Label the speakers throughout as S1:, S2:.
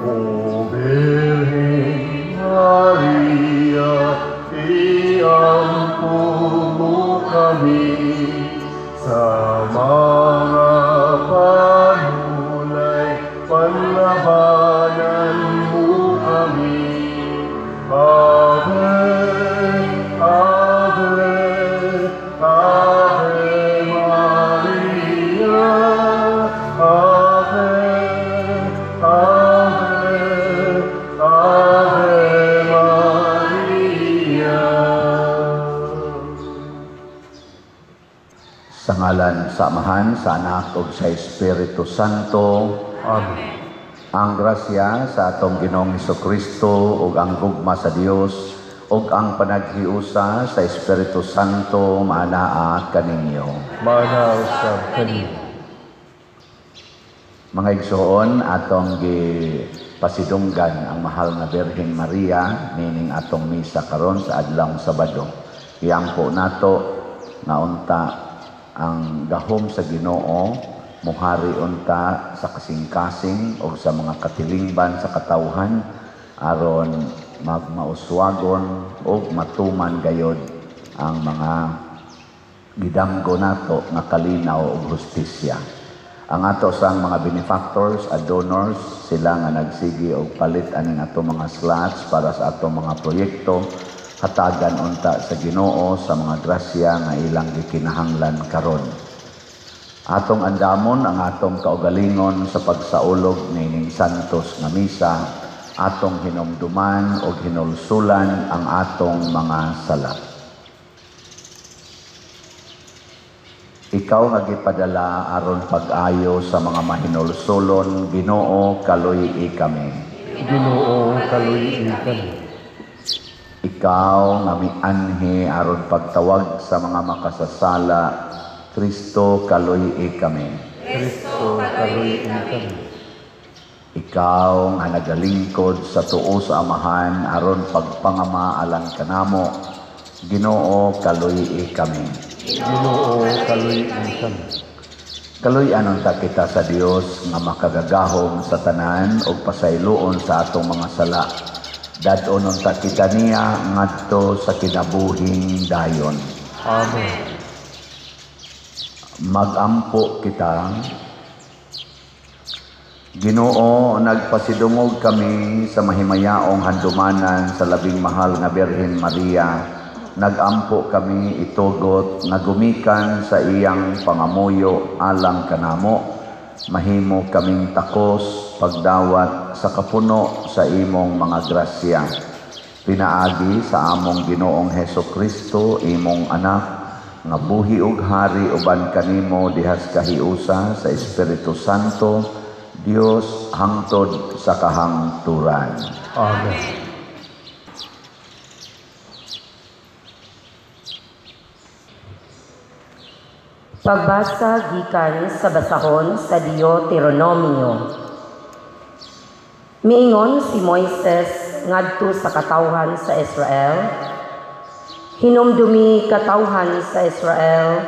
S1: O Birhen Maria, iampo mo kami sa mga panulay, panlabanan mo kami. Ave, Ave, Ave Maria, Ave, Ave, Ave Maria.
S2: Sa ngalan sa Amahan, sa Anak ug sa Espiritu Santo.
S1: Amen.
S2: Ang grasya sa atong Ginoong Kristo ug ang gugma sa Dios ug ang panaghiusa sa Espiritu Santo maanaa kaninyo.
S1: Maanaa usab kanimo.
S2: Mga igsoon, atong gipasidunggan ang mahal nga Birhen Maria nining atong misa karon sa adlawng Sabado. Iampo nato nga unta ang gahom sa Ginoo muhari unta sa kasing-kasing o sa mga katilingban sa katawhan aron magmauswagon o matuman gayod ang mga gidamgo nato nga kalinaw ug hustisya. Ang ato sang mga benefactors at donors, sila nga nagsigi og palit aning ato mga slots para sa ato mga proyekto, hatagan unta sa Ginoo sa mga grasya nga ilang gikinahanglan karon. Atong andamon ang atong kaugalingon sa pagsaulog niining santos nga misa, atong hinumduman og hinulsulan ang atong mga sala. Ikaw nga gipadala aron pag-ayo sa mga mahinulsulon, Ginoo, kaluy-i kami.
S1: Ginoo, kaluy-i kami.
S2: Ikaw nga mianhi aron pagtawag sa mga makasasala, Kristo, kaluy-i kami.
S1: Kristo, kaluy-i kami.
S2: Ikaw nga nagalingkod sa tuo sa Amahan aron pagpangama alang kanamo, Ginoo, kaluy-i kami.
S1: Ginoo, kaluy-i kami.
S2: Kaluy-anon ta kita sa Dios nga makagagahom sa tanan ug pasayloon sa atong mga sala. Dad-onon ta kita niya ngadto sa kinabuhing dayon.
S1: Amen.
S2: Magampo kita. Ginoo, nagpasidungog kami sa mahimayaong handumanan sa labing mahal nga Birhen Maria. Nagampo kami itugot nga gumikan sa iyang pangamuyo alang kanamo. Mahimo kaming takos pagdawat sa kapuno sa imong mga grasya. Pinaagi sa among Ginoong Heso Kristo, imong anak, nga buhi ug hari uban kanimo dihas kahiusa sa Espiritu Santo, Dios hangtod sa kahangturan.
S1: Amen.
S3: Pagbasa gikan sa basahon sa Deuteronomio. Miingon si Moises ngadto sa katawhan sa Israel, hinumdumi katawhan sa Israel,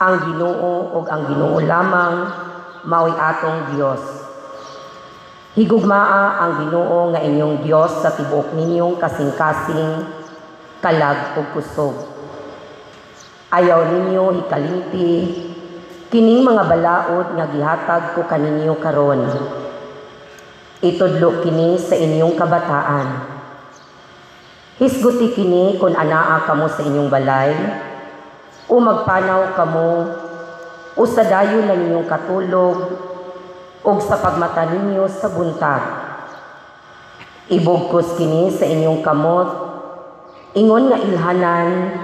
S3: ang Ginoo ug ang Ginoo lamang maoy atong Dios. Higugmaa ang Ginoo nga inyong Dios sa tibuok ninyong kasing-kasing, kalag ug kusog. Ayaw ninyo hikalimti kining mga balaod nga gihatag ko kaninyo karon. Itudlo kini sa inyong kabataan. Hisguti kini kun anaa kamo sa inyong balay, o magpanaw kamo, o sa dayon na ninyong katulog, o sa pagmata ninyo sa buntag. Ibugkos kini sa inyong kamot, ingon nga ilhanan,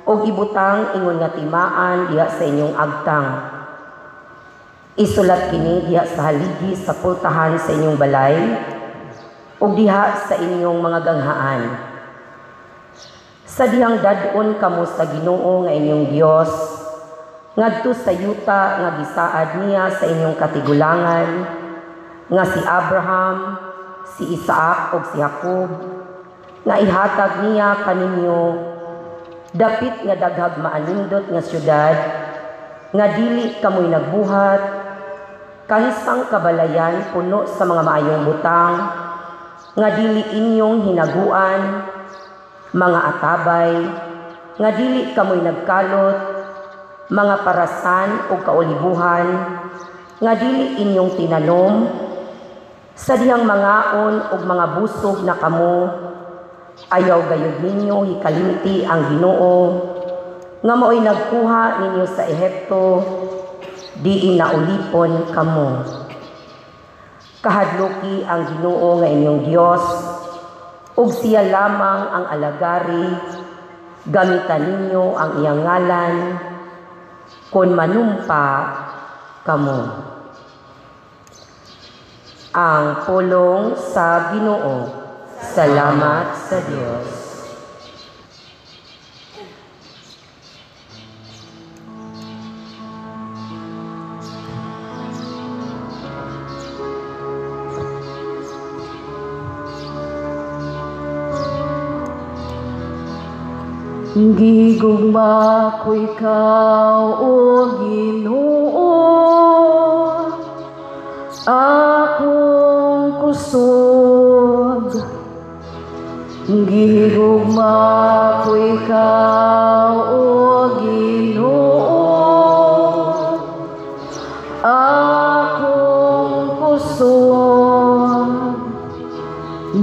S3: o ibutang ingon nga timaan diha sa inyong agtang. Isulat kini diha sa haligi sa pultahan sa inyong balay, o diha sa inyong mga ganghaan. Sa dihang dad-on kamo sa Ginoo nga inyong Dios, ngadto sa yuta nga gisaad niya sa inyong katigulangan, nga si Abraham, si Isaac ug si Jacob, nga ihatag niya kaninyo, dapit nga daghag maanindot nga syudad, nga dili kamoy nagbuhat, Kahisang kabalayan puno sa mga maayong butang nga dili inyong hinaguan, mga atabay nga dili kamoy nagkalot, mga parasan o kaolibuhan nga dili inyong tinanom, sa dihang mangaon og mga busog na kamo, ayaw gayud ninyo hikalimti ang Ginoo nga maoy nagkuha ninyo sa Ehipto, diin naulipon kamo. Kahadluki ang Ginoo nga inyong Dios ug siya lamang ang alagari, gamitan ninyo ang iyang ngalan kon manumpa kamo. Ang pulong sa Ginoo. Salamat sa Dios.
S4: Gigugma ko ikaw, O Ginoo, akong kusog. Gigugma ko ikaw, O Ginoo, akong kusog.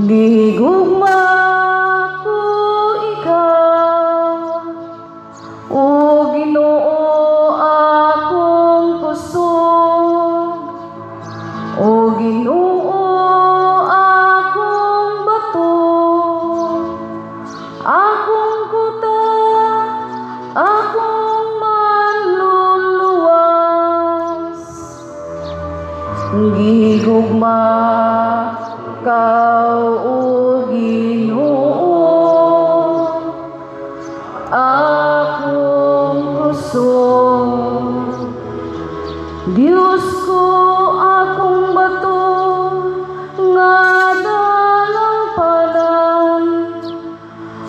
S4: Gigugma ko ikaw, O Ginoo, akong kusog. O Ginoo, akong bato, akong kuta, akong manluluwas. Gigugma ka, O Ginoo, akong kusog. Diyos ko, akong bato, nga dalampanan,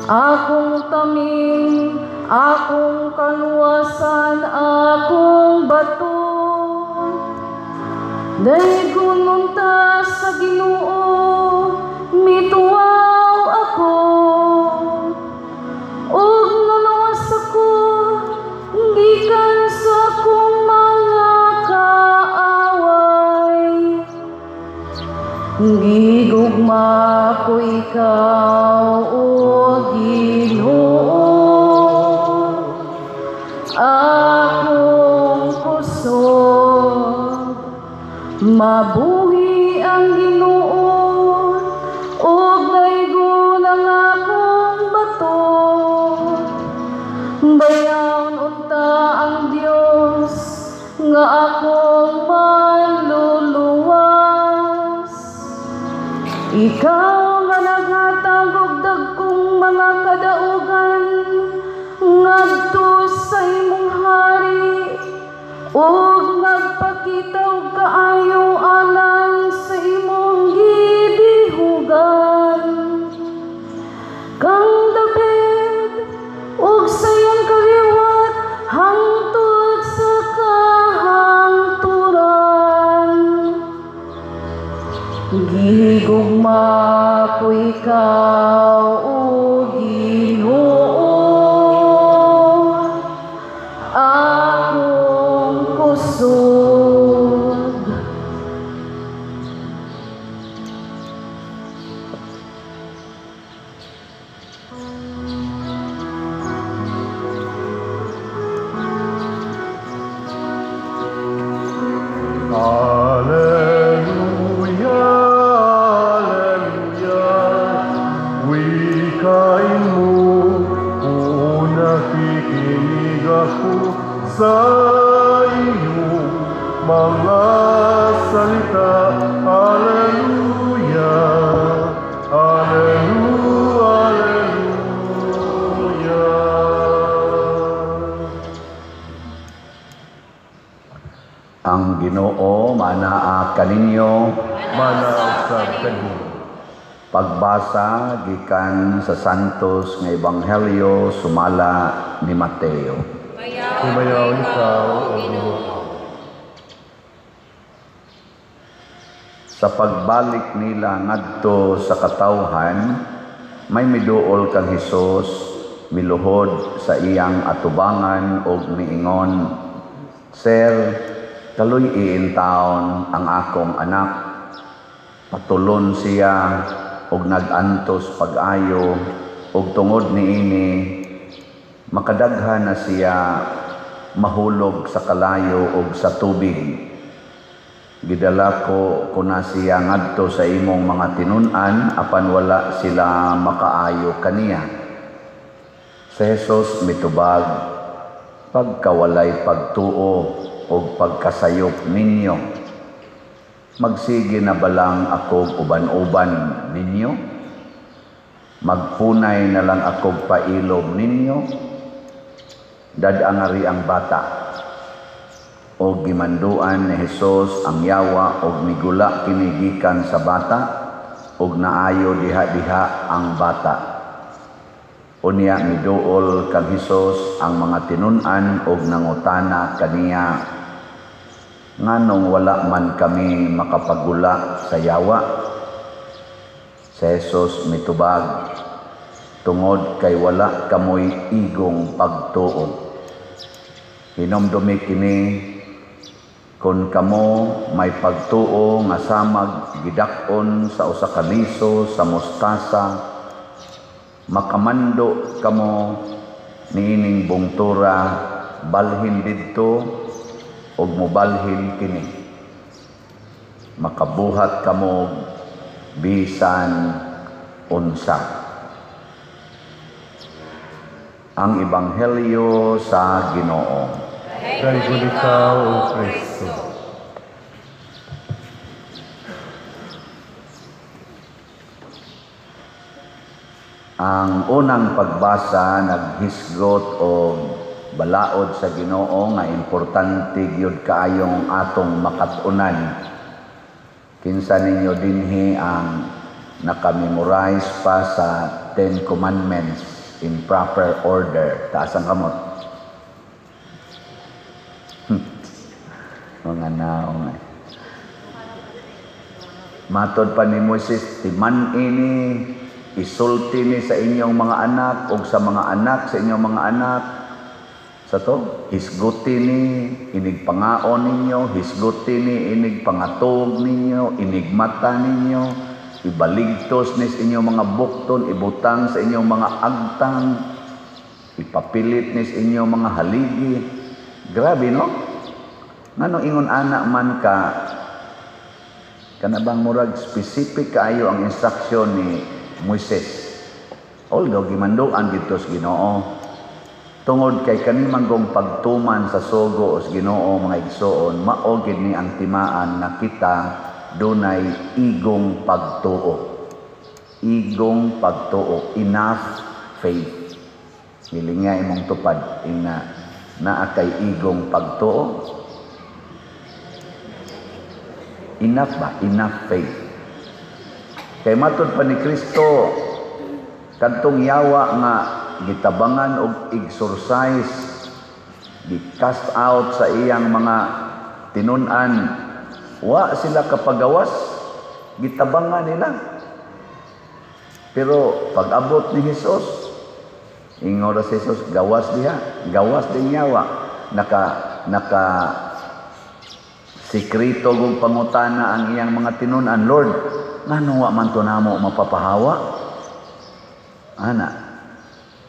S4: akong taming, akong kaluwasan, akong bato. Daygon unta sa Ginoo, mituwaw ako, ug nuluwas ako gikan sa akong mga kaaway. Gigugma ko ikaw, O Ginoo, akong kusog. Mabuhi ang Ginoo, ug daygon ang akong bato. Bayaon unta ang Dios nga akong manluluwas. Ikaw nga naghatag og dagkong mga kadaugan ngadto sa imong hari, ug nagpakita og kaayo alang sa imong gibihugan. Kang David ug sa iyang kaliwat hangtod sa kahangturan. Gigugma ko ikaw, O Ginoo, akong kusog.
S1: Alleluia, alleluia, wikain mo kung nakikinig ako sa iyong mga salita. Alleluia, alleluia, alleluia.
S2: Ang Ginoo manaa kaninyo,
S1: Manausab kanimo.
S2: Pagbasa gikan sa Santos nga Ebanghelyo sumala ni Mateo.
S1: Himayaw ikaw, O Ginoo.
S2: Sa pagbalik nila ngadto sa katawhan, may miduol kang Hesus, miluhod sa iyang atubangan og miingon, "Sir, kaluy-i intawon ang akong anak. Patulon siya og nag-antos pag-ayo, og tungod niini makadaghan na siya mahulog sa kalayo og sa tubig. Gidala ko kuna siya ngadto sa imong mga tinun-an, apan wala sila makaayo kaniya." Si Jesus mitubag, "Pagkawalay pagtuo og pagkasayop ninyo, magsige na balang ako uban-uban ninyo? Magpunay na lang ako pailob ninyo? Dad-a ngari ang bata." Og gimanduan ni Jesus ang yawa og migula kini gikan sa bata, og naayo diha-diha ang bata. Unya miduol kang Hesus ang mga tinun-an og nangutana kaniya, "Nganong wala man kami makapagula sa yawa?" Si Jesus mitubag, "Tungod kay wala kamoy igong pagtuo. Hinomdumi kini, kon kamo may pagtuo nga samag gidak-on sa usa ka liso sa mustasa, makamando kamo niining bungtura, 'Balhin didto,' ug mobalhin kini. Makabuhat kamo bisan unsa." Ang Ebanghelyo sa Ginoo.
S1: Daygon ikaw, O Kristo.
S2: Ang unang pagbasa naghisgot og balaod sa Ginoo nga importante gyud kaayong atong makat-unan. Kinsa ninyo dinhi ang nakamemorize pa sa 10 Commandments in proper order? Taas ang kamot. Mga naong eh. Matod pa ni Moises, timan ini, isulti ni sa inyong mga anak o sa mga anak sa inyong mga anak. Sa to, hisguti ni, inig pangaon ninyo, hisguti ni, inig pangatog ninyo, inig mata ninyo, ibaligtos ni sa inyong mga bukton, ibutang sa inyong mga agtang, ipapilit ni sa inyong mga haligi. Grabe, no? Ngano ingon ana man ka, kana bang murag specific kaayo ang instruction ni Moises. Although gimanduan didto sa Ginoo, tungod kay kani manggong pagtuman sa sugo sa Ginoo, mga igsoon, mao gid ni ang timaan nga kita dunay igong pagtuo. Igong pagtuo, enough faith. Hilinga imong tupad ina naa kay igong pagtuo. Enough ba? Enough faith. Kay matod pa ni Kristo, kadtong yawa nga gitabangan og exorcise, gi-cast out sa iyang mga tinun-an, wa sila kapagawas, gitabangan nila. Pero pag-abot ni Jesus, ingon ra si Jesus, "Gawas diha, gawas din yawa." Naka sikreto gug pangutana ang iyang mga tinun-an, "Lord, ngano wa man to namo mapapahawa?" Ana,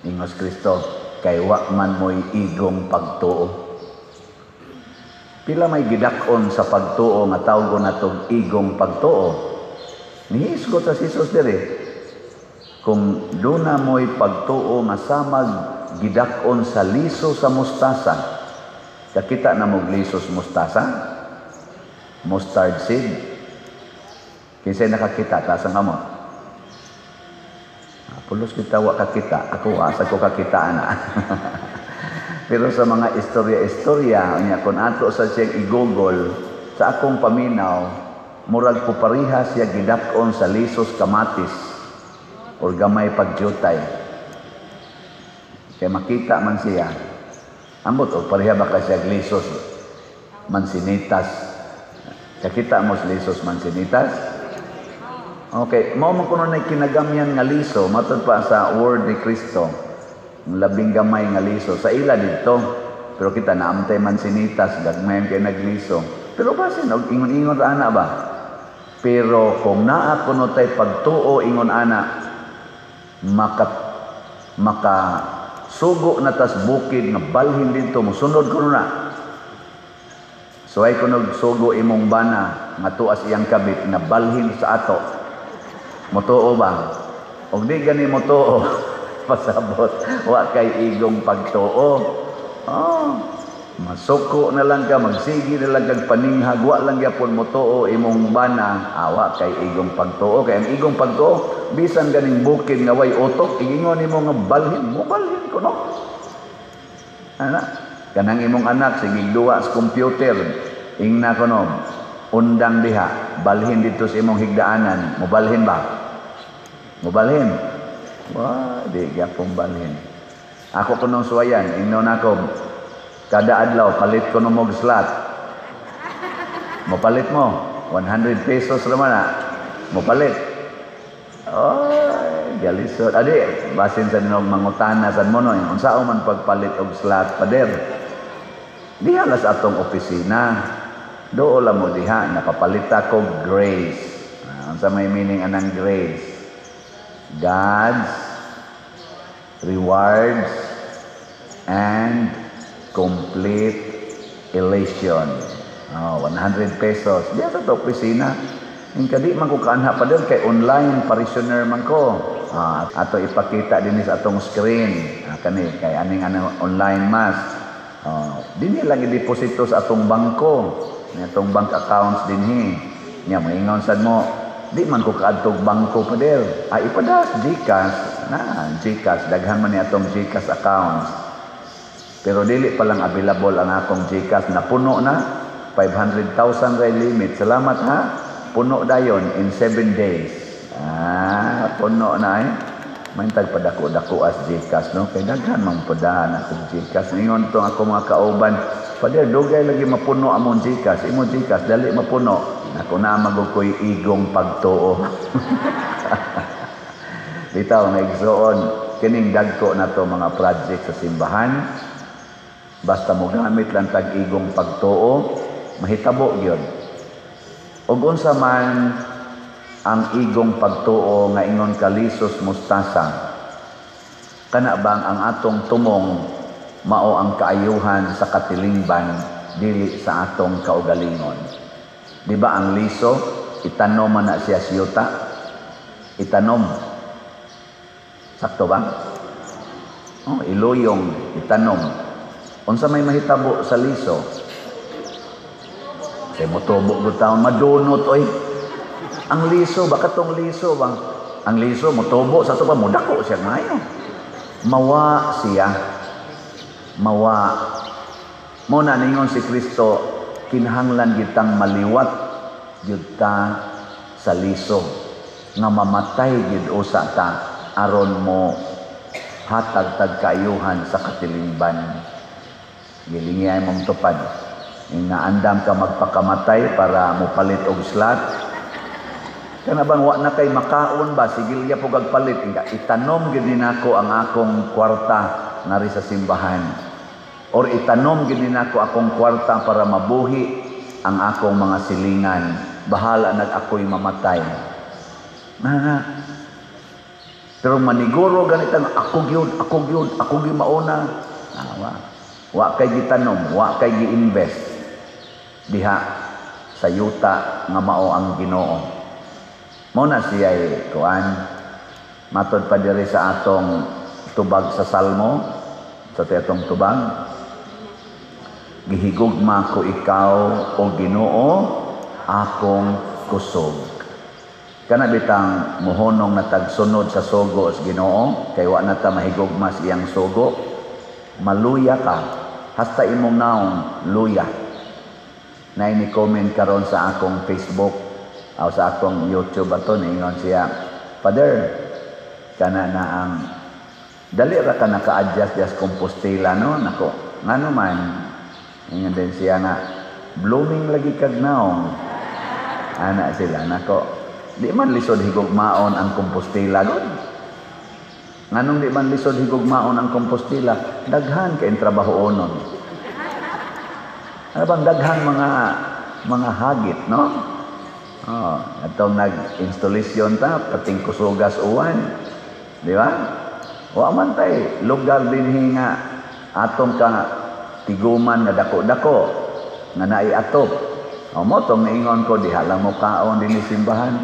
S2: ingos Kristo, "Kay wa man mo'y igong pagtuo." Pila may gidak-on sa pagtuo nga tawgon natong igong pagtuo? Nihisgot sa Jesus diri. Kung duna mo'y pagtuo nga samag gidak-on sa liso sa mustasa. Kakita na mog liso sa mustasa? Mustard seed. Kinsay nakakita, taas ang kamot. Pulos kita wa kakita. Ako asa ko kakita ana. Pero sa mga istorya-istorya niya, kung ato sa siyang i-google, sa akong paminaw, murag pupariha siya gidak-on sa lisos kamatis or gamay pagjutay. Kaya makita man siya. Ambot, o pareha ba ka siya lisos mansinitas. Kakita mo sa lisos mansinitas? Okay, mao man kuno na kinagamyan nga liso, matod pa sa word ni Kristo. Ang labing gamay nga liso sa ila didto. Pero kita naamtay mansinitas, gagmay kay nagliso. Pero basin og ingon-ingon ra ana ba? Pero kung naa kuno tay pagtuo ingon ana, maka maka sugo na tas bukid nga balhin didto, mosunod kuno na. Suway kuno sugo imong bana nga tuas iyang kabit nga balhin sa ato. Motuo ba? Og di gani motuo, pasabot wa kay igong pagtuo. Oh, masuko na lang ka, magsigi na lang kag paninghag, wa lang gyapon motuo imong bana, awa kay igong pagtuo. Kay ang igong pagtuo, bisan ganing bukid nga way utok, igingon nimo nga balhin, mobalhin ko no. Ana, kanang imong anak sige duwa sa computer, ingna ko no, undang diha, balhin dito sa imong higdaanan, mobalhin ba? Mobalhin? Wa, di gyapon balhin. Ako kunong suwayan, ingnon ako, kada adlaw palit ko og slot. Mopalit mo, 100 pesos naman na. Mopalit. Oy, galisod. Adi, basin sa ninog mangutana sad mo no, unsa man pagpalit og slot, pader? Diha la sa atong opisina. Dool la mo diha, napapalit ako grace. Unsa may meaning anang grace? God's rewards and complete elation. Oh, 100 pesos. Diya sa to opisina. Yung kadi man ko kaanha pa doon, kay online parishioner man ko. Ato ipakita din sa atong screen. Kani kay aning ano, online mass. Dinhi lang i-deposito sa atong bangko. Ni atong bank accounts dinhi. Nya moingon sad mo, di man ko kaadtog bangko, pader. Ipadas GCash. Na, GCash daghan man ni atong GCash accounts. Pero dili pa lang available ang akong GCash, napuno na 500,000 ray limit. Salamat ha. Puno dayon in 7 days. Puno na eh. May tagpadako-dako as GCash no, kay daghan man pudahan akong GCash. Ingon to ako mga kauban, "Pader, dugay lagi mapuno among GCash. Imo GCash dali mapuno." Ako na magug ko'y igong pagtuo. Bitaw nga igsoon, kining dagko na to mga project sa simbahan. Basta mo gamit lang tag igong pagtuo, mahitabo gyud. Ug unsa man ang igong pagtuo nga ingon kalisos mustasa, kana bang ang atong tumong mao ang kaayuhan sa katilingban dili sa atong kaugalingon? Di ba ang liso, itanom man na siya siyuta? Itanom. Sakto ba? Oh, iluyong, itanom. Unsa may mahitabo sa liso? Kay motubo gud taon, madunot oy. Ang liso ba katong liso bang? Ang liso motubo sa ato pa modako siya maayo. Mawa siya. Mawa. Mo na ningon si Kristo, kinahanglan gitang maliwat gyud ta sa liso nga mamatay gyud usa ta aron mo hatag tag kaayuhan sa katilingban. Gilingi mong tupad. Nga andam ka magpakamatay para mopalit og slot. Kana bang wa na kay makaon ba, sigil ya po kag palit. Inga, itanom gyud ni nako ang akong kwarta ngari sa simbahan. Or itanom gyud ni nako akong kwarta para mabuhi ang akong mga silingan. Bahala nag ako'y mamatay. Na, pero maniguro ganitang ako gyud, ako gyud, ako gyud mauna. Wa. Wa kay gitanom, wa kay gi-invest diha sa yuta nga mao ang Ginoo. Mao na siya kuan matod pa diri sa atong tubag sa Salmo, sa atong tubag, "Gihigugma ko ikaw o Ginoo, akong kusog." Kana bitang mohonong na tagsunod sa sugo sa Ginoo, kay wa na ta mahigugma sa iyang sugo, maluya ka hasta imong naong luya. Na ni comment karon sa akong Facebook o sa akong YouTube ato, niingon siya, "Father, kana na ang dali ra ka naka-adjust dias Compostela no." Nako, ngano man? Ingon din siya nga, "Blooming lagi kag naong." Ana sila nako. Di man lisod higugmaon ang Compostela gud. Nganong di man lisod higugmaon ang Compostela? Daghan kay trabahoonon. Ano bang daghang mga hagit, no? Oh, atong nag-installation ta, pating kusugas uwan. Di ba? Wa man tay lugar dinhi nga atong ka tiguman nga dako-dako nga naay atop. O mo tong niingon ko, diha lang mo kaon dinhi simbahan.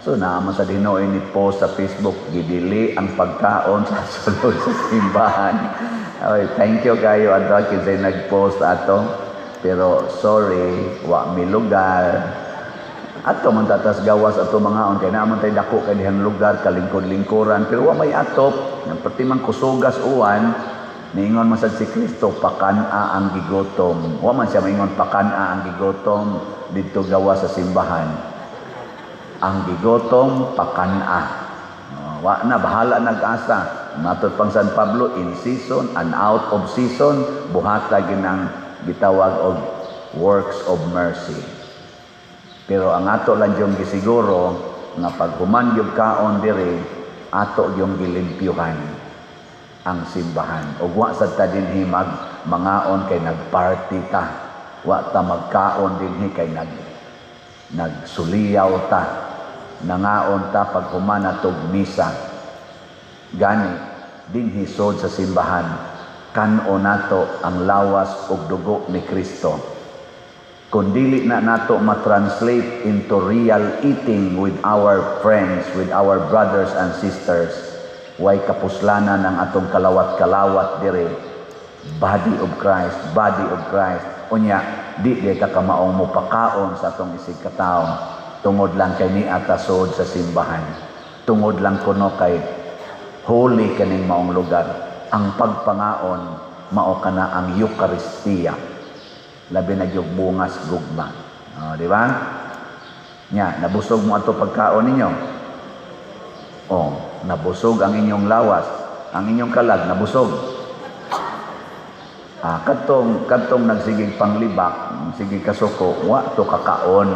S2: So naa man sa Hinoy ni post sa Facebook, gidili ang pagkaon sa sulod sa simbahan. Oy, thank you kayo ato kinsay nag-post ato. Pero sorry, wa mi lugar. Ato man tatas gawas ato mga on kay naa man tay dako kay dihang lugar kalingkod-lingkuran, pero wa may atop. Nang pati man kusugas uwan, niingon man sad si Kristo, "Pakan-a ang gigutom." Wa man siya maingon, "Pakan-a ang gigutom didto gawas sa simbahan." Ang gigutom pakan-a. Oh, wa na bahala nag-asa. Matod pang San Pablo, in season and out of season, buhata ginang gitawag og works of mercy. Pero ang ato lang yung gisiguro nga pag human yung kaon diri, ato yung gilimpyuhan ang simbahan. Ug wa sad ta dinhi mag mangaon kay nagparty ta. Wa ta magkaon dinhi kay nagsuliyaw ta. Nangaon ta pag human atog misa. Gani dinhi sod sa simbahan, kan-o nato ang lawas ug dugo ni Kristo. Kung dili na nato ma-translate into real eating with our friends, with our brothers and sisters, way kapuslanan ang atong kalawat-kalawat dire. Body of Christ, body of Christ. Unya, di di ka kamaong mo pakaon sa atong isig katawo. Tungod lang kay ni atasod sa simbahan. Tungod lang kuno kay holy kaning maong lugar. Ang pagpangaon, mao kana ang Eucharistia. Labi na gyud bungas gugma. Oh, di ba? Nya, nabusog mo ato pagkaon ninyo. Oh, nabusog ang inyong lawas, ang inyong kalag nabusog. Ah, kadtong kadtong nagsigig panglibak, sige kasuko, wa to kakaon.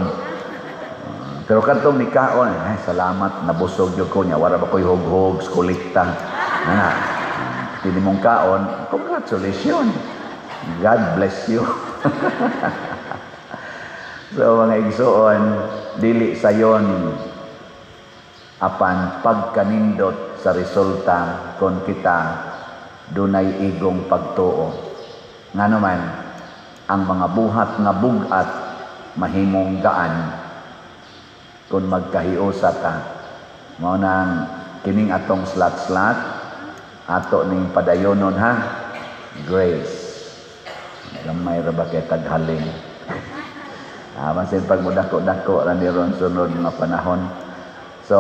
S2: Ah, pero kadtong nikaon, ay salamat, nabusog gyud ko niya, wala ba ko'y hughog, kolekta. Na, dili mong kaon, congratulations. God bless you. So mga igsuon, dili sayon apan pagkanindot sa resulta kon kita dunay igong pagtuo. Ngano man ang mga buhat nga bug-at mahimong gaan kung magkahiusa ta. Mao nang kining atong slat-slat ato ning padayonon, ha. Grace. Gamay ra ba kay taghalin. Ah, masin pag mudako-dako ra ni ron sunod nga panahon. So,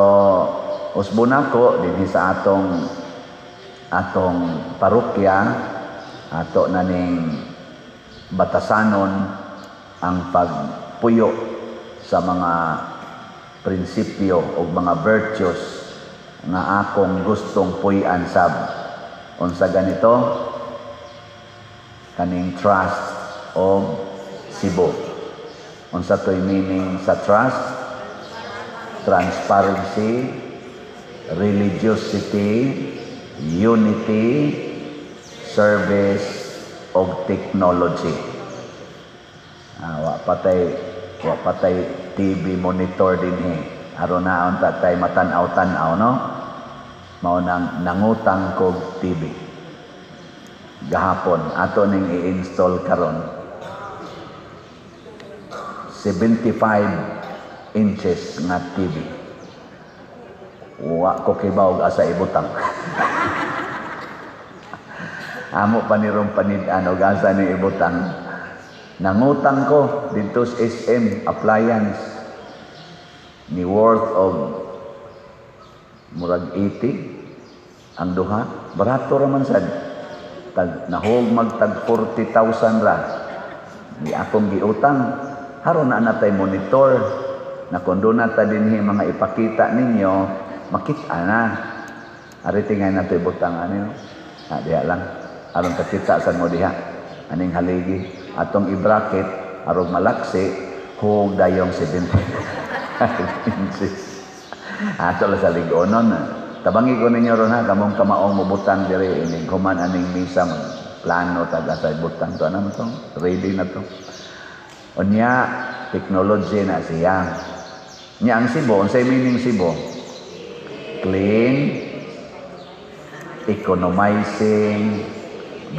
S2: usbon nako dinhi sa atong atong parokya, ato na ning batasanon ang pagpuyo sa mga prinsipyo o mga virtues nga akong gustong puy-an sab. Unsa ganito? Kaning trust o Cebu. Unsa to'y meaning sa trust? Transparency, religiosity, unity, service, og technology. Ah, wa patay TV monitor dinhi. Aron naon ta tay matan-aw-tan-aw, no? Mao nang nangutang kog TV. Gahapon ato ning i-install karon. 75 inches nga TV. Wa ko kibaw og asa ibutang. Amo pa ni rong panid-an og asa ni ibutang. Nangutang ko didto sa SM Appliance ni worth of murag 80 ang duha. Barato ra man sad. Tag nahog magtag 40,000 ra. Di akong giutang. Haron na natay monitor na kung doon na ta dinhi mga ipakita ninyo, makita na. Ari tingay na ito ibutang ano. Ah, diha lang. Aron kakita sa mo diha. Aning haligi. Atong i-bracket, arog malaksi, hug dayong 70. 5 inches. Ato lang sa ligonon. Tabangi ko ninyo ron ha, kamong kamaong mubutang dire inig human aning misa plano taga sa butang to ano to? Ready na to. Unya technology na siya. Nya ang Cebu, unsay meaning Cebu? Clean, economizing,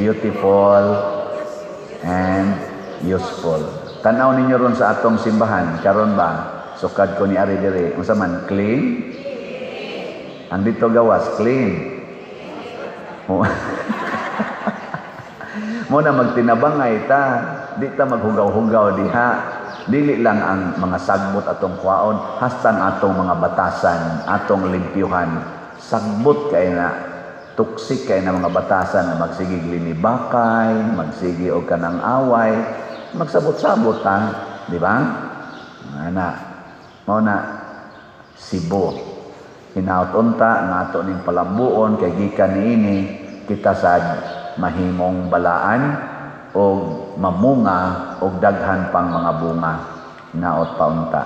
S2: beautiful, and useful. Tanaw ninyo ron sa atong simbahan, karon ba? Sukad ko ni ari diri, unsa man clean? Ang dito gawas clean. Mo na magtinabangay ta, di ta maghugaw-hugaw diha. Dili lang ang mga sagbot atong kwaon, hastang atong mga batasan, atong limpyuhan. Sagbot kay na, toxic kay na mga batasan na magsigig linibakay, magsigi og kanang away, magsabot-sabot ta, di ba? Ana, mao na Cebu. Hinaut unta nga ato ning palambuon kay gikan niini kita sad mahimong balaan og mamunga og daghan pang mga bunga. Naot paunta.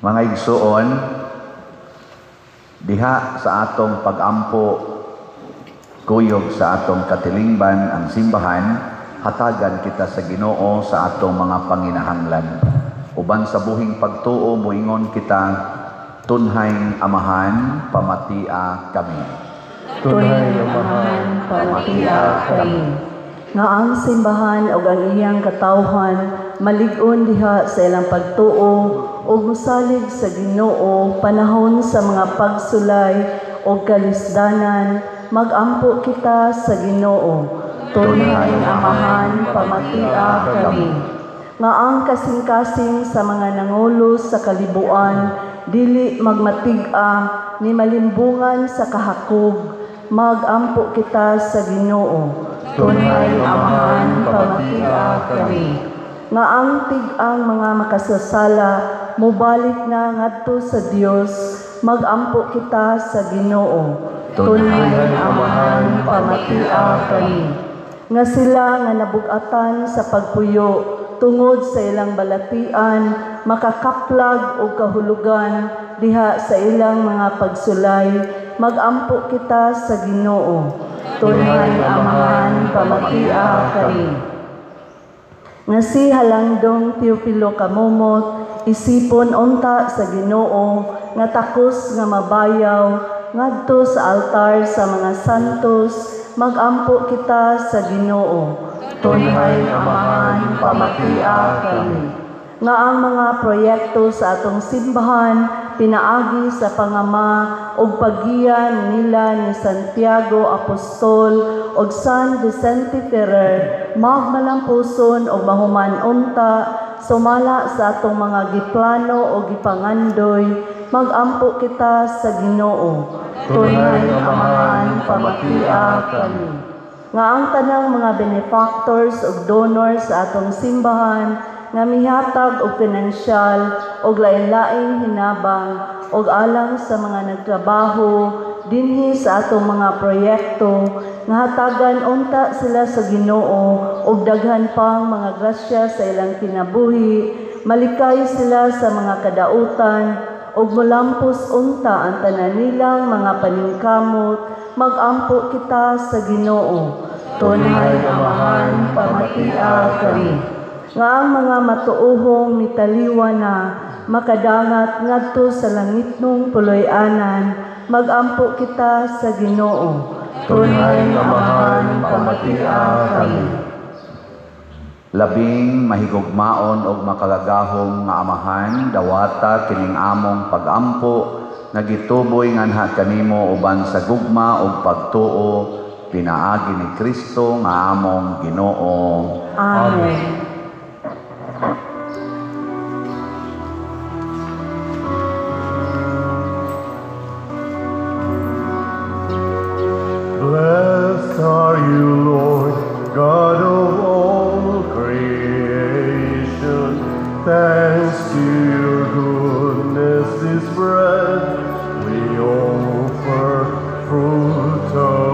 S2: Mga igsuon, diha sa atong pagampo kuyog sa atong katilingban ang simbahan, hatagan kita sa Ginoo sa atong mga panginahanglan. Uban sa buhing pagtuo moingon kita, tunhay Amahan, pamatia kami.
S4: Tunhay Amahan, pamatia kami. Nga ang simbahan og ang iyang katawhan malig-on diha sa ilang pagtuo ug mosalig sa Ginoo panahon sa mga pagsulay ug kalisdanan, magampo kita sa Ginoo. Tunhay Amahan, pamatia kami. Nga ang kasing-kasing sa mga nangulo sa kalibuan dili magmatig-a ni malimbungan sa kahakog, magampo kita sa Ginoo. Tunhay Amahan, pamatia kami. Nga ang tig-ang mga makasasala mobalik na ngadto sa Dios, magampo kita sa Ginoo. Tunhay Amahan, pamatia kami. Nga sila nga nabug-atan sa pagpuyo tungod sa ilang balatian, makakaplag og kahulugan diha sa ilang mga pagsulay, magampo kita sa Ginoo. Tunhay Amahan, pamatia kami. Nga si Halangdong Teofilo Camomot, isipon unta sa Ginoo nga takos nga mabayaw ngadto sa altar sa mga santos, magampo kita sa Ginoo. Tunhay Amahan, pamatia kami. Nga ang mga proyekto sa atong simbahan pinaagi sa pangama og paggiya nila ni Santiago Apostol og San Vicente Ferrer magmalampuson og mahuman unta sumala sa atong mga giplano o gipangandoy, magampo kita sa Ginoo. Tunay Amahan, pamatia kami. Nga ang tanang mga benefactors ug donors sa atong simbahan nga mihatag og pinansyal og lain-laing hinabang og alang sa mga nagtrabaho dinhi sa atong mga proyekto, nga hatagan unta sila sa Ginoo og daghan pang mga grasya sa ilang kinabuhi, malikay sila sa mga kadautan og molampos unta ang tanan nilang mga paningkamot, magampo kita sa Ginoo. Tunay Amahan, pamatia kami. Nga ang mga matuohong mitaliwa na makadangat ngadto sa langitnong puloy-anan, magampo kita sa Ginoo. Tunay Amahan, pamatia kami.
S2: Labing mahigugmaon og makalagahom nga Amahan, dawata kining among pagampo nga gituboy nganha kanimo uban sa gugma ug pagtuo pinaagi ni Kristo nga among Ginoo.
S4: Amen.
S1: Blessed are you, Lord, God of all creation. Thanks to your goodness, this bread we offer, fruit of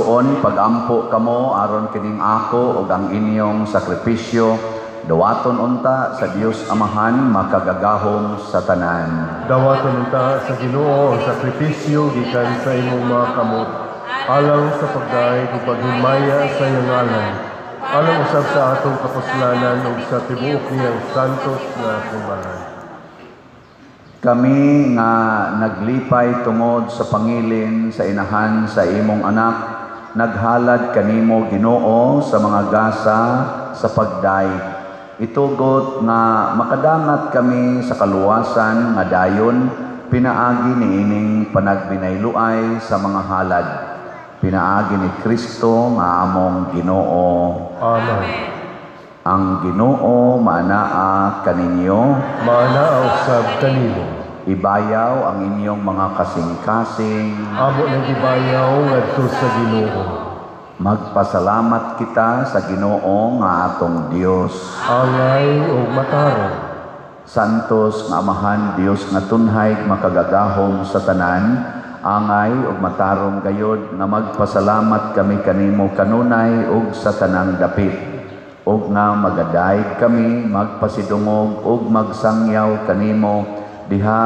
S2: Igsuon, pagampo kamo aron kining ako ug ang inyong sakripisyo dawaton unta sa Dios Amahan makagagahom sa tanan.
S1: Dawaton unta sa Ginoo ang sakripisyo gikan sa imong mga kamot, alang sa pagdayeg ug paghimaya sa iyang ngalan, alang usab sa atong kapuslanan ug sa tibuok niyang santos nga simbahan.
S2: Kami nga naglipay tungod sa pangilin sa inahan sa imong anak, naghalad kanimo Ginoo sa mga gasa sa pagdayeg. Itugot nga makadangat kami sa kaluwasan nga dayon pinaagi niining panagbinayluay sa mga halad. Pinaagi ni Kristo nga among Ginoo.
S1: Amen.
S2: Ang Ginoo maanaa kaninyo,
S1: Maanaa usab kanimo.
S2: Ibayaw ang inyong mga kasing-kasing.
S1: Amo nang gibayaw ngadto sa Ginoo.
S2: Magpasalamat kita sa Ginoo nga atong Dios.
S1: Angay ug matarong.
S2: Santos nga Amahan, Dios nga tunhay makagagahom sa tanan, angay ug matarong gayod nga magpasalamat kami kanimo kanunay ug sa tanang dapit, ug nga magadayeg kami magpasidungog ug magsangyaw kanimo diha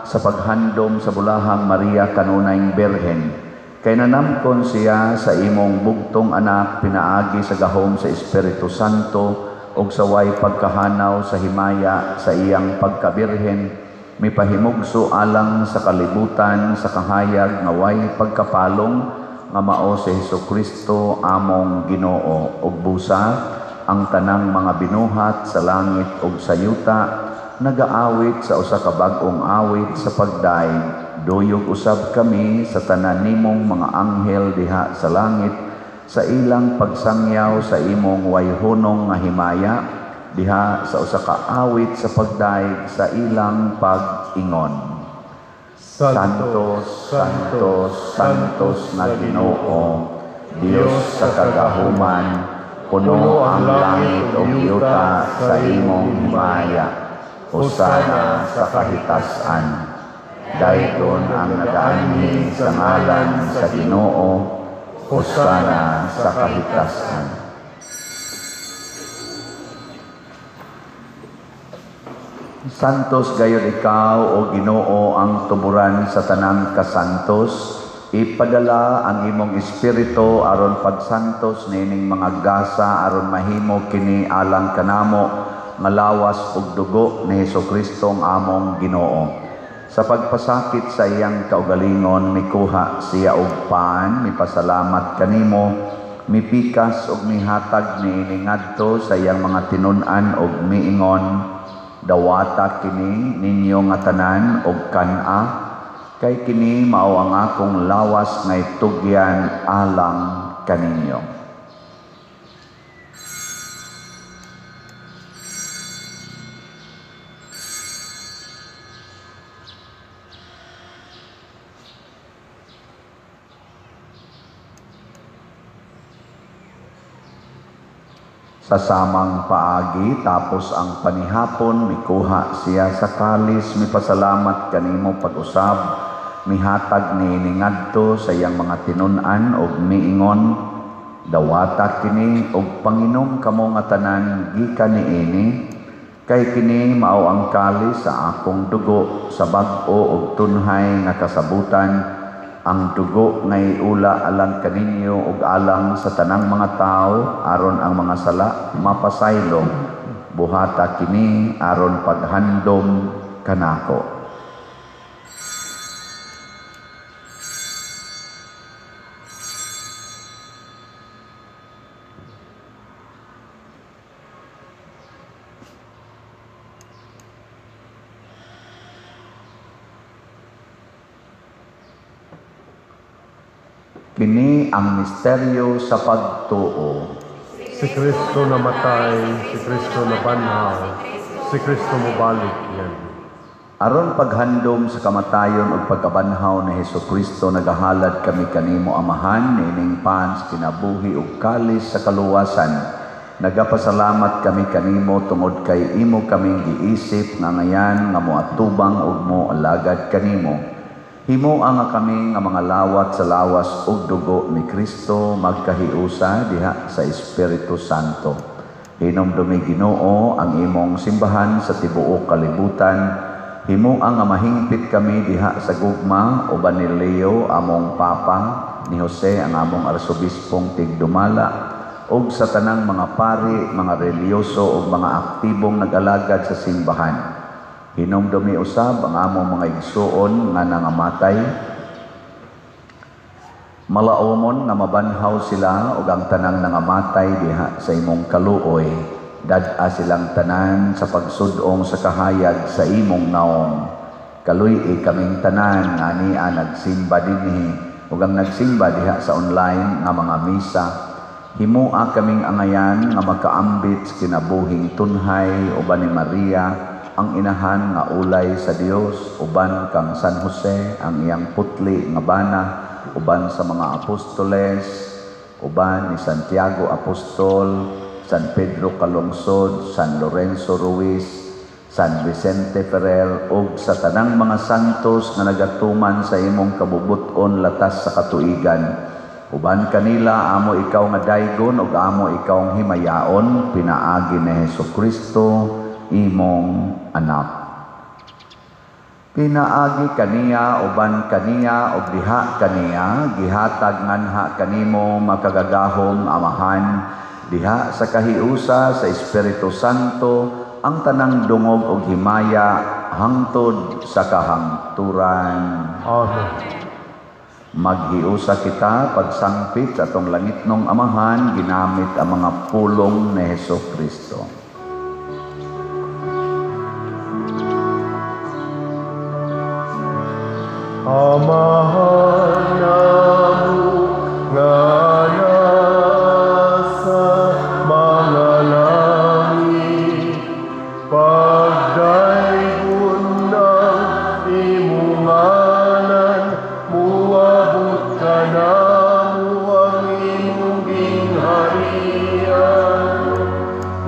S2: sa paghandom sa bulahang Maria kanunayng Birhen. Kay nanamkon siya sa imong bugtong anak pinaagi sa gahom sa Espiritu Santo ug sa way pagkahanaw sa himaya sa iyang pagkabirhen, mipahimugso alang sa kalibutan sa kahayag nga way pagkapalong nga mao si Hesukristo among Ginoo. Ug busa ang tanang mga binuhat sa langit ug sa yuta nagaawit sa usa ka bag-ong awit sa pagdayeg. Duyog usab kami sa tanan nimong mga anghel diha sa langit sa ilang pagsangyaw sa imong wayhunong nga himaya diha sa usa ka awit sa pagdayeg sa ilang pag-ingon. Santos, Santos, Santos na Ginoo, Dios sa kagahuman, puno ang langit ug yuta sa imong himaya. Hosana sa kahitasan. Dayton ang nagaanhi sa ngalan sa Ginoo, hosana sa kahitasan. Santos gayud ikaw, o Ginoo, ang tuburan sa tanang kasantos. Ipadala ang imong espiritu aron pagsantos niining mga gasa aron mahimo kini alang kanamo nga lawas ug dugo ni Hesukristo ang among Ginoo. Sa pagpasakit sa iyang kaugalingon, mikuha siya og pan, mipasalamat kanimo, mipikas og mihatag niini ngadto sa iyang mga tinun-an og miingon, dawata kini ninyo nga tanan og kan-a, kay kini mao ang akong lawas nga itugyan alang kaninyo. Sa samang paagi, tapos ang panihapon, mikuha siya sa kalis, mipasalamat kanimo pag-usab, mihatag niini ngadto sa iyang mga tinun-an og miingon, dawata kini og panginom kamo nga tanan gikan niini, kay kini mao ang kalis sa akong dugo sa bag-o og tunhay nga kasabutan, ang dugo ngay ula alang kaninyo ug alang sa tanang mga tao aron ang mga sala mapasaylo. Buhata kini aron paghandom kanako. Kini ang misteryo sa pagtuo.
S1: Si Kristo namatay, si Kristo nabanhaw, si Kristo mobalik yan.
S2: Aron paghandom sa kamatayon ug pagkabanhaw ni Hesukristo, nagahalad kami kanimo Amahan niining pans kinabuhi ug kalis sa kaluwasan. Nagapasalamat kami kanimo tungod kay imo kaming giisip nga ngayan nga moatubang ug moalagad kanimo. Himoa nga kami nga mga lawat sa lawas ug dugo ni Kristo magkahiusa diha sa Espiritu Santo. Hinumdumi, Ginoo, ang imong simbahan sa tibuok kalibutan. Himoa nga mahingpit kami diha sa gugma uban ni Leo among Papa, ni Jose ang among arsobispong tigdumala, ug sa tanang mga pari, mga relihiyoso ug mga aktibong nag-alagad sa simbahan. Hinumdumi usab ang among mga igsuon nga nangamatay. Malaumon nga mabanhaw sila ug ang tanang nangamatay diha sa imong kaluoy. Dad-a silang tanan sa pagsud-ong sa kahayag sa imong naong. Kaluy-i kaming tanan nga ania nagsimba dinhi ug ang nagsimba diha sa online nga mga misa. Himoa kaming angayan nga makaambit sa kinabuhing tunhay uban ni Maria ang inahan nga ulay sa Dios, uban kang San Jose ang iyang putli nga bana, uban sa mga apostoles, uban ni Santiago Apostol, San Pedro Calungsod, San Lorenzo Ruiz, San Vicente Ferrer, ug sa tanang mga santos nga nagatuman sa imong kabubut-on latas sa katuigan. Uban kanila amo ikaw nga daygon ug amo ikaw himayaon pinaagi ni Hesukristo imong anak. Pinaagi kaniya, uban kaniya, ug diha kaniya, gihatag nganha kanimo makagagahom Amahan diha sa kahiusa sa Espiritu Santo ang tanang dungog ug himaya hangtod sa kahangturan.
S1: Amen.
S2: Maghiusa kita pagsangpit sa atong langitnong Amahan ginamit ang mga pulong ni Hesukristo.
S1: Amahan namo nga nasa mga langit, pagdaygon ang imong ngalan, muabot kanamo ang imong gingharian.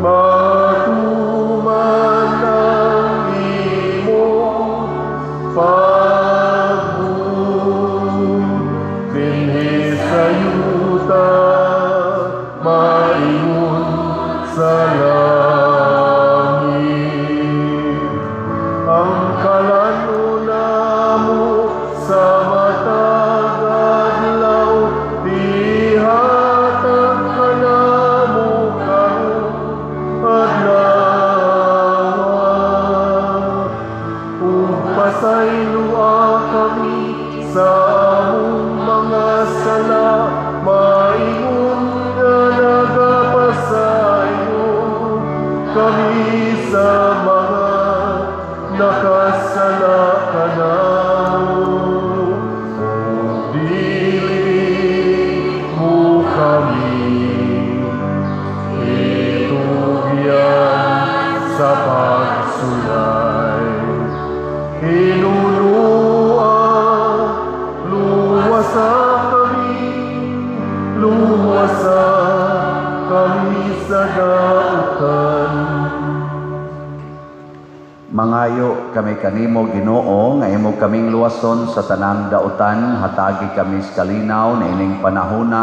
S1: Matuman ang imong pagbuot dinhi sa yuta, maingon sa langit. Ang kalan-on namo sa matag adlaw, ihatag kanamo karon adlaw. Ug pasayloa kami sa among mga sala, maingon nga nagapasaylo kami sa mga nakasala kanamo. Ug dili mo kami itugyan sa pagsulay. Hinunua, luwasa kami, luwasa kami sa dautan.
S2: Mangayo kami kanimo, Ginoo, nga imo kaming luwason sa tanang dautan, hatagi kami sa kalinaw niining panahona,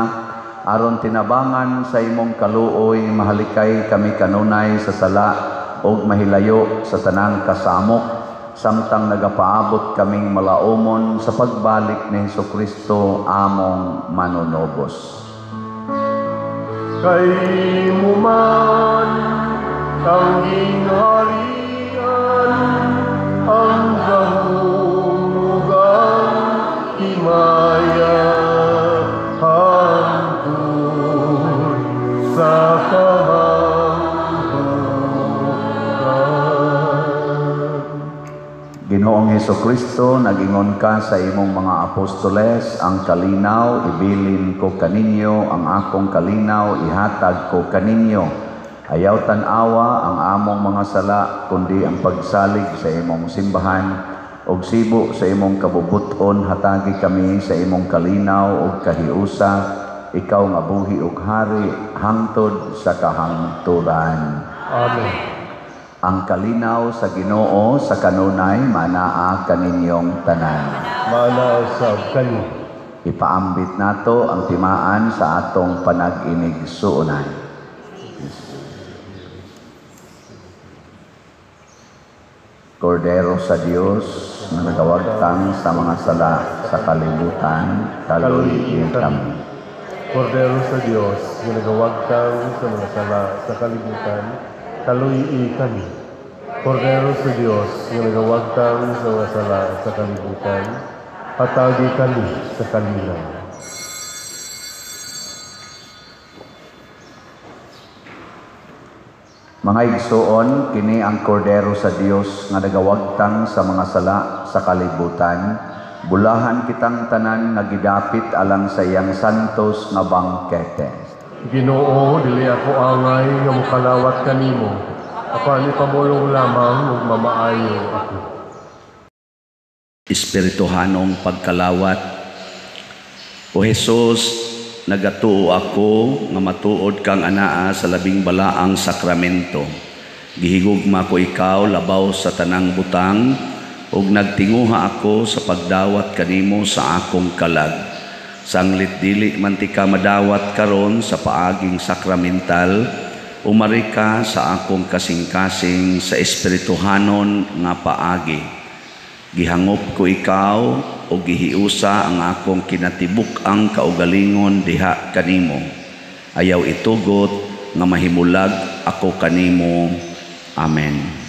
S2: aron tinabangan sa imong kaluoy mahalikay kami kanunay sa sala ug mahilayo sa tanang kasamok, samtang nagapaabot kaming malaumon sa pagbalik ni Hesukristo among manunobos.
S1: Kay imo man ang gingharian, ang gahom ug ang himaya, hangtod sa kahangturan.
S2: Ginoong Hesukristo, nag-ingon ka sa imong mga apostoles, ang kalinaw ibilin ko kaninyo, ang akong kalinaw ihatag ko kaninyo. Ayaw tan-awa ang among mga sala, kundi ang pagsalig sa imong simbahan, ug sibo sa imong kabubuton, hatagi kami sa imong kalinaw ug kahiusa, ikaw nga buhi ug hari hangtod sa kahangturan.
S1: Amen.
S2: Ang kalinaw sa Ginoo sa kanunay manaa kaninyong tanan.
S1: Maana usab kani.
S2: Ipaambit nato ang timaan sa atong panag-inigsuonan. Kordero sa Dios na nagawagtang sa mga sala sa kalibutan, kaluoyi kami.
S1: Kordero sa Dios nga nagawagtang sa mga sala sa kalibutan, kaluoyi kami. Kordero sa Dios nga nagawagtang sa mga sala sa kalibutan, hatagi kami sa kalinaw.
S2: Mga igsuon, kini ang Kordero sa Dios nga nagawagtang sa mga sala sa kalibutan. Bulahan kitang tanan nga gidapit alang sa iyang santos nga bangkete.
S1: Ginoo, dili ako angay nga mokalawat kanimo, apan ipamulong lamang ug mamaayo ako.
S2: Espirituhanong pagkalawat. O Hesus, nagatuo ako nga matuod kang anaa sa labing balaang sakramento. Gihigugma ko ikaw labaw sa tanang butang, ug nagtinguha ako sa pagdawat kanimo sa akong kalag. Sanglit dili man ti ka madawat karon sa paaging sakramental, umari ka sa akong kasing-kasing sa espirituhanon nga paagi. Gihangop ko ikaw o gihiusa ang akong kinatibuk-ang kaugalingon diha kanimo. Ayaw itugot nga mahimulag ako kanimo. Amen.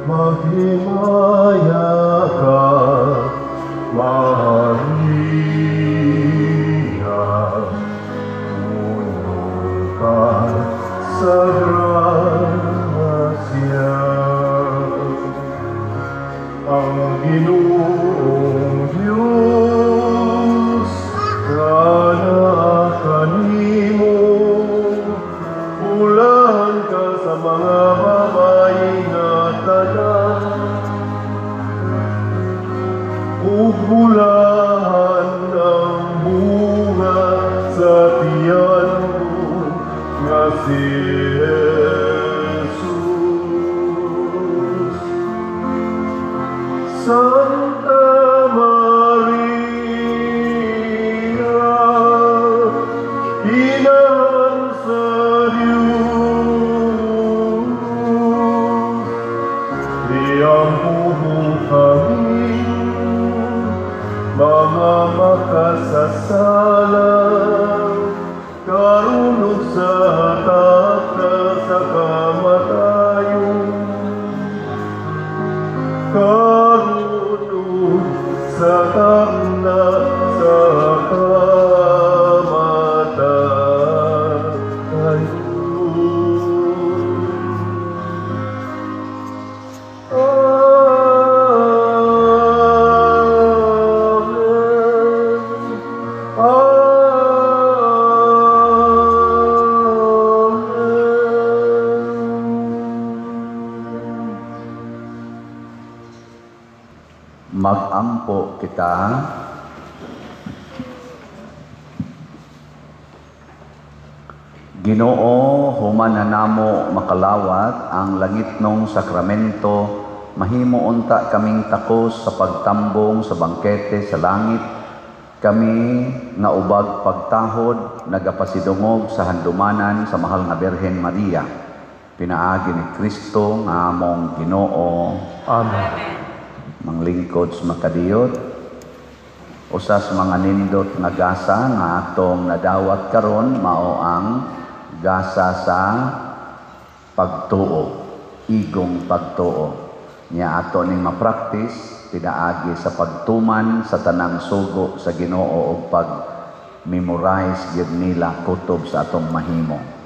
S1: Maghimaya ka, Maria, puno ka sa grasya. Ang Ginoong Diyos kanaa kanimo, bulahan ka sa mga babayi nga tanan, ug bulahan ang bunga sa tiyan mo nga si Jesus. Santa Maria, Inahan sa Diyos, iampo mo kami, mga makasasala, karon ug sa takna sa kamatayon. Karon ug sa takna sa kamatayon. Amen. Amen.
S2: Magampo kita. Ginoo, human na namo makalawat ang langitnong sakramento, mahimo unta kaming takos sa pagtambong sa bangkete sa langit. Kami nga ubag pagtahod nagapasidungog sa handumanan sa mahal nga Birhen Maria. Pinaagi ni Kristo nga among Ginoo.
S1: Amen.
S2: Manglingkod sa makadiyot, usa sa mga nindot nga gasa nga atong nadawat karon mao ang gasa sa pagtuo, igong pagtuo. Nya ato ning mapraktis pinaagi sa pagtuman sa tanang sugo sa Ginoo ug pag-memorize gyud nila kutob sa atong mahimo.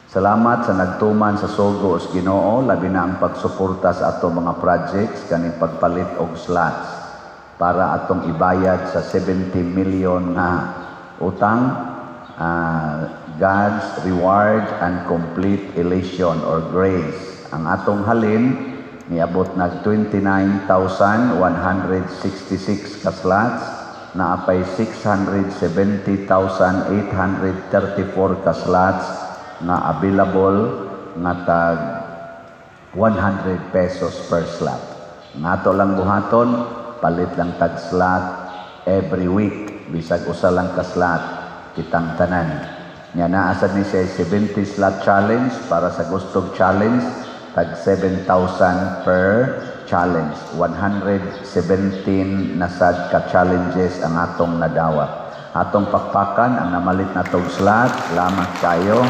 S2: Salamat sa nagtuman sa sugo sa Ginoo, labi na ang pagsuporta sa atong mga projects kaning pagpalit og slots para atong ibayad sa 70 million nga utang. God's reward and complete elation or grace. Ang atong halin Niabot nag 29,166 ka slots, naapay 670,834 ka slots nga available nga tag 100 pesos per slot. Nga ato lang buhaton, palit lang tag slot every week, bisag usa lang ka slot kitang tanan. Nya naa sad ni siya 70 slot challenge para sa gustog challenge, tag 7,000 per challenge. 117 na sad ka challenges ang atong nadawat. Atong pakpakan ang namalit na tog slot. Salamat kayo.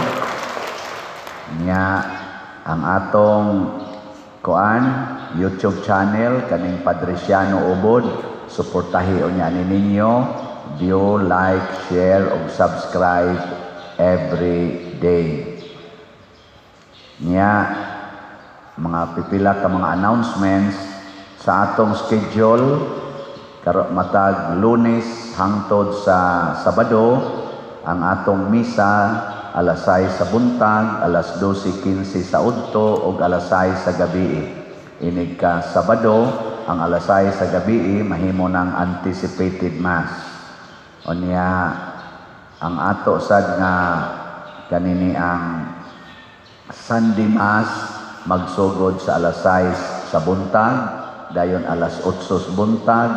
S2: Nya ang atong kuan YouTube channel kaning Padriciano Ubod, suportahi unya ni ninyo, view, like, share ug subscribe every day. Nya mga pipila ka mga announcements sa atong schedule karo matag Lunes hangtod sa Sabado, ang atong misa alas 6 sa buntag, alas 12:15 sa udto ug alas 6 sa gabi. Inig ka Sabado, ang alas 6 sa gabi mahimo ng anticipated mass. Unya ang ato sad nga kanini ang Sunday Mass magsugod sa alas 6 sa buntag, dayon alas 8 sa buntag,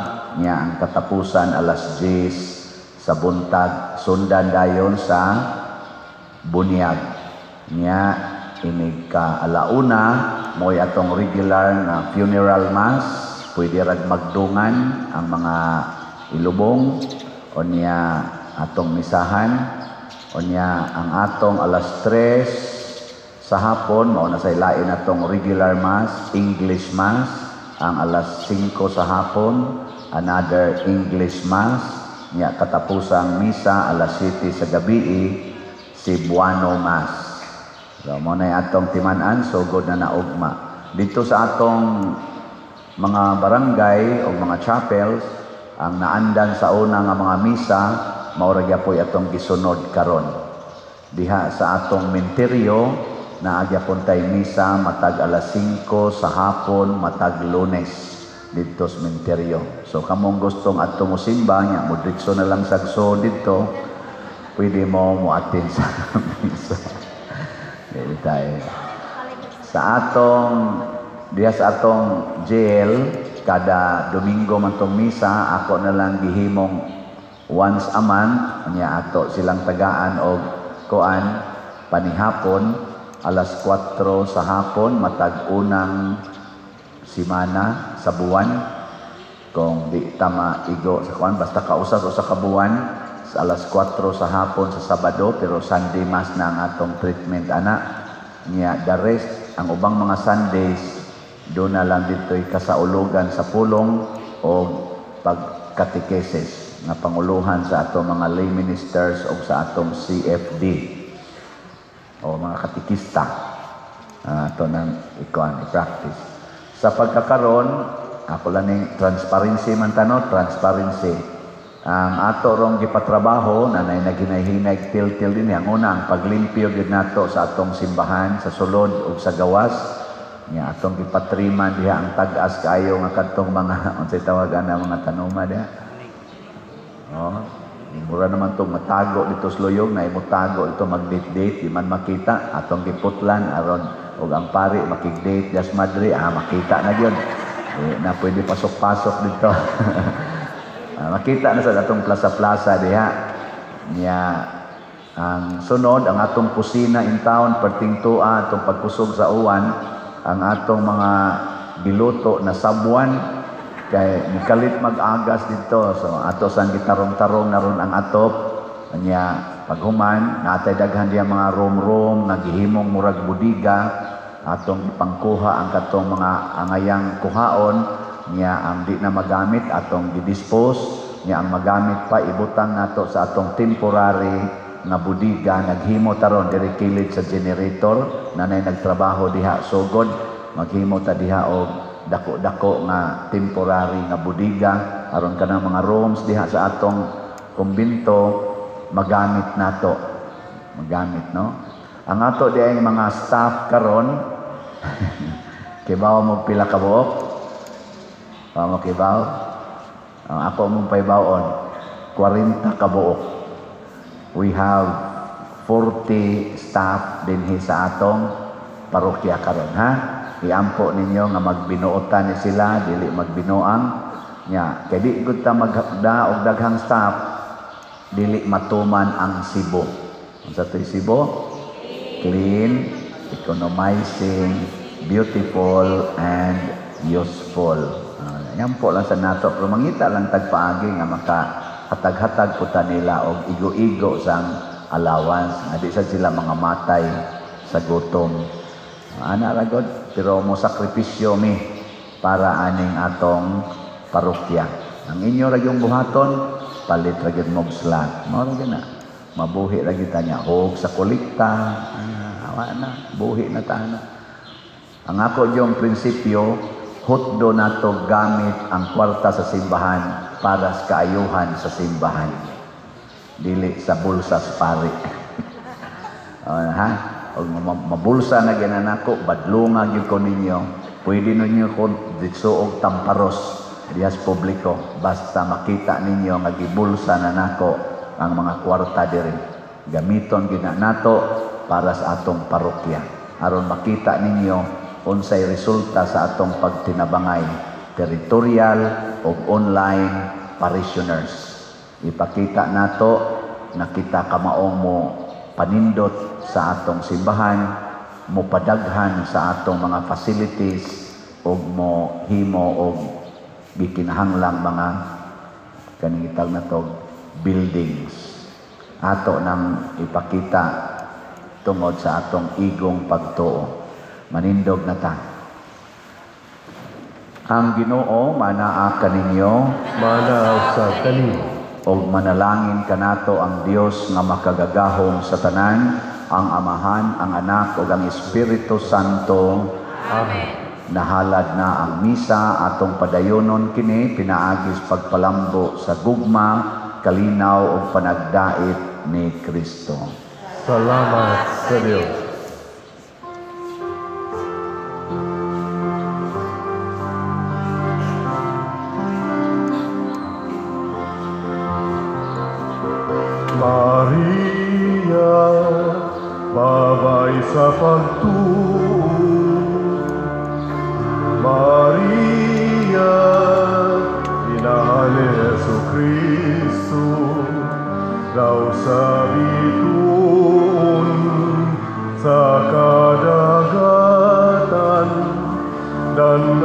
S2: nya ang katapusan alas 10 sa buntag, sundan dayon sa bunyag. Nya inig ka alauna mo'y atong regular na funeral mass, pwede rag magdungan ang mga ilubong unya atong misahan. Unya ang atong alas 3 sa hapon mao na sa ilain atong regular mass, English mass. Ang alas 5 sa hapon, another English mass. Nya katapusang misa alas 7 sa gabi, Cebuano Mass. So mo na atong timan-an, sugod na naugma. Dito sa atong mga barangay o mga chapels, ang naandan sa una nga mga misa mao ra gyapoy atong gisunod karon. Diha sa atong menteryo naa gyapon tay misa matag alas 5 sa hapon matag Lunes didto sa menteryo. So kamong gustong adto mo simba nya mo diretso na lang sagso didto, pwede mo mo-attend sa misa. Dili tayo. Sa atong diha sa atong jail, kada Domingo man tong misa, ako na lang gihimong once a month. Nya ato silang tagaan og kuan panihapon alas 4 sa hapon matag unang simana sa buwan, kung di tama igo sa kuan, basta kausas usa ka buwan sa alas 4 sa hapon sa Sabado, pero Sunday Mass na ang atong treatment ana. Nya the rest, ang ubang mga Sundays, do na lang dito'y kasaulugan sa pulong o pagkatekesis nga panguluhan sa atong mga lay ministers o sa atong CFD o mga katikista, ato nang ikuan i-practice. Sa pagkakaron, ako lang ning transparency man tano, transparency. Ang ato rong gipatrabaho na nay naghinay-hinay til-til din, ang una ang paglimpyo gyud nato sa atong simbahan sa sulod ug sa gawas. Nya atong gipatriman diha ang tag-as kaayo nga kadtong mga unsay tawag ana mga tanuma diha. Oh, mura naman tong matago dito sa luyog na imutago ito mag-date-date di man makita, atong giputlan aron og ang pari makig-date jas madre, makita na gyud. Eh, na pwede pasok-pasok dito. Makita na sa atong plaza-plaza diha. Nya ang sunod ang atong kusina in town perting tua atong pagkusog sa uwan, ang atong mga giluto na sabwan kay mikalit mag-agas dito, so ato sang gitarong-tarong na ron ang atop. Nya paghuman natay daghan diha mga room-room nga gihimong murag budiga, atong ipangkuha ang katong mga angayang kuhaon. Nya ang di na magamit atong gidispose, nya ang magamit pa ibutang nato sa atong temporary nga budiga. Naghimo taron diri kilid sa generator, nanay nagtrabaho diha sugod, maghimo ta diha og dako-dako nga temporary nga budiga aron kanang mga rooms diha sa atong kumbinto magamit nato, magamit no. Ang ato diay mga staff karon Kibaw mo pila ka buok? Mo kibaw? Ako mong paibawon, 40 ka buok. We have 40 staff dinhi sa atong parokya karon, ha? Iampo ninyo nga magbinuotan ni sila, dili magbinuang nya. Kay di gud ta magda og daghang staff, dili matuman ang sibo. Unsa to'y sibo? Clean, economizing, beautiful, and useful. Yan po lang sa nato. Pero mangita lang tagpaagi nga maka hatag-hatag po ta nila og igo-igo sang allowance. Nga di sad sila mga matay sa gutom. Ana ra god, pero mo sakripisyo mi para aning atong parokya. Ang inyo ra yung buhaton, palit ra gyud mo slot. Mao ra gyud na. Mabuhi ra gyud ta niya hog sa kolekta. Awa na, buhi na ta na. Ang ako yung prinsipyo, hutdo nato gamit ang kwarta sa simbahan para sa kaayuhan sa simbahan. Dili sa bulsa sa pari. Ha? Og mabulsa na ginan nako, badlunga gyud ko ninyo. Pwede ninyo ko ditso og tamparos dihas publiko basta makita ninyo nga gibulsa na nako ang mga kwarta diri. Gamiton gyud na nato para sa atong parokya. Aron makita ninyo unsay resulta sa atong pagtinabangay territorial o online parishioners. Ipakita nato na kita kamaong mo panindot sa atong simbahan, mo padaghan sa atong mga facilities ug mo himo og gikinahanglang mga kaning gitawag nato buildings. Ato nang ipakita tungod sa atong igong pagtuo. Manindog na ta. Ang Ginoo manaa kaninyo,
S1: Manaa usab kanimo.
S2: Ug manalangin kanato ang Dios nga makagagahom sa tanan, ang Amahan, ang Anak ug ang Espiritu Santo.
S1: Amen.
S2: Nahalad na ang misa, atong padayonon kini pinaagi sa pagpalambo sa gugma, kalinaw ug panagdait ni Kristo.
S1: Salamat sa Dios. Maria, babay sa pagtuo. Maria, inahan ni Jesu Kristo, daw sa bituon sa kadagatan, dan